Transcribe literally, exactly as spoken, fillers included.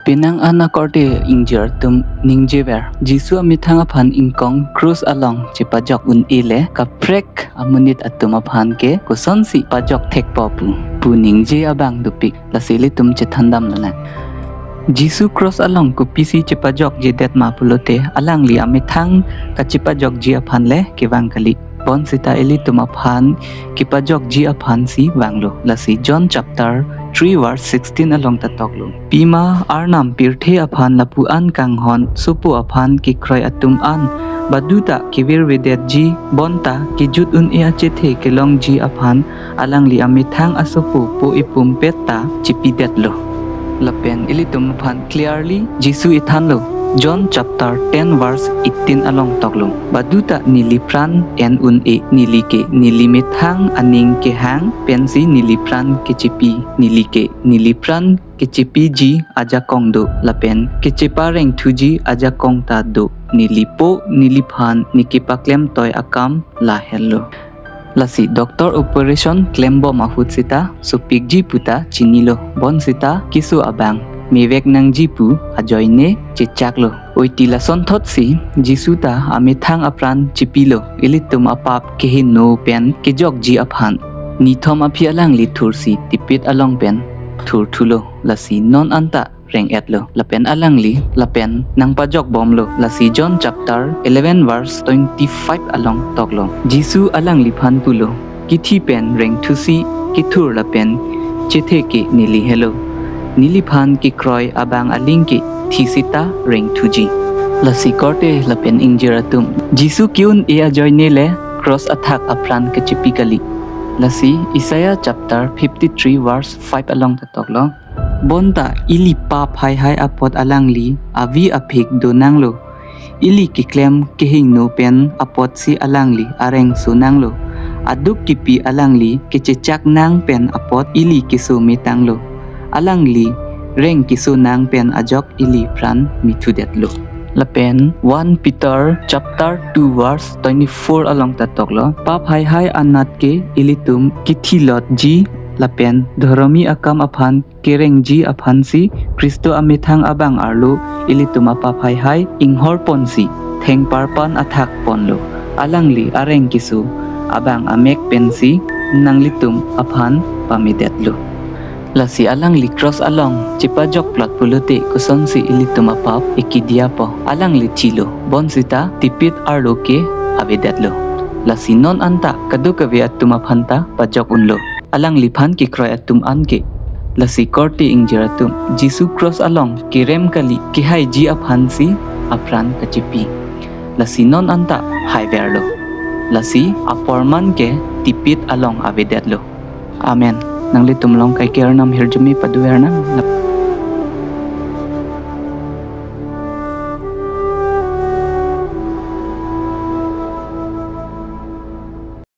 Penang an akorte ingjir atum ningjever, Jisu amethang aphan ingkong krus along chepajok un-e le kaprek amonit atum aphan ke kosonsi pajok thekpo pu, pu ningje abang dopik. Lasi ilitum chethandam lonang. Jisu krus along kopisi chepajokjedet ma pulote, alangli amethang kachepajokji aphan le kevang kali. Bonsita ilitum aphan kepajokji aphansi vanglo. Lasi John chapter three verse sixteen along ta toklo. Pima Arnam pirthe aphan lapu-an kanghon sopo aphan kekroi atum an baduta kevirvedetji bonta kejut un-e achethe kelongji aphan alangli amethang asopo po ipumpet ta chepidetlo. Lapen ilitum aphan clearly Jisu ethanlo. John chapter ten verse eighteen along toklo. Baduta nelipran en un-e, neli ke neli methang aning kehang pensi nelipran kechepi, neli ke nelipran kechepiji ajakong do, lapen kecheparengthuji ajakong ta do. Neli po neliphan ne kepaklemtoi akam lahelo. Lasi doctor operation klembom ahut sita sopikji puta chinilo. Bonsita keso abang mevek nangji pu ajoine chechaklo. Oiti lasonthotsi Jisu ta amethang apran chepilo, ilitum apap kehingno pen kejokji aphan. Nithom aphi alangli thursi tipit along pen thurthulo. Lasi non anta reng-etlo. Lapen alangli lapen nangpajokbomlo. Lasi John chapter eleven verse twenty-five along toklo. Jisu alangliphan pulo, kithi pen rengthusi kethur lapen chethe ke neli helo. Neliphan kekroi abang aling ke thi sita rengthuji. Lasi korte lapen ingjir atum, Jisu ke-un-e ajoine le krus athak apran kachepi kali. Lasi Isaiah chapter fifty-three verse five along ta toklo. Bonta ili pap haihai apot alangli avi aphik donanglo. Ili keklem kehingno pen apotsi alangli areng sonanglo. Aduk kipi alangli kechechak nang pen apot ili keso metanglo. Alangli reng keso nang pen ajok ili pran methudetlo. Lapen one Peter chapter two verse twenty-four along ta toklo. Pap haihai anat ke ilitum kethilotji lapen dhoromi akam aphan kerengji aphansi Khristo amethang abang arlo ilitum apap haihai inghorponsi thengparpan athakponlo. Alangli areng keso abang amek pensi nanglitum aphan pamedetlo. Lasi alangli krus along chepajokplot pulote kosonsi ilitum apap ekidiapo. Alangli thilo, bonsita tipit arlo ke avedetlo. Lasi non anta kadokave atum aphan ta pajok unlo, alangliphan kekroi atum an ke. Lasi korte ingjir atum, Jisu krus along kerem kali kehaiji aphansi apran kachepi. Lasi non anta haiverlo. Lasi aporman ke tipit along avedetlo. Amen. Nanglitum along kaike Arnam ahirjume padovernang.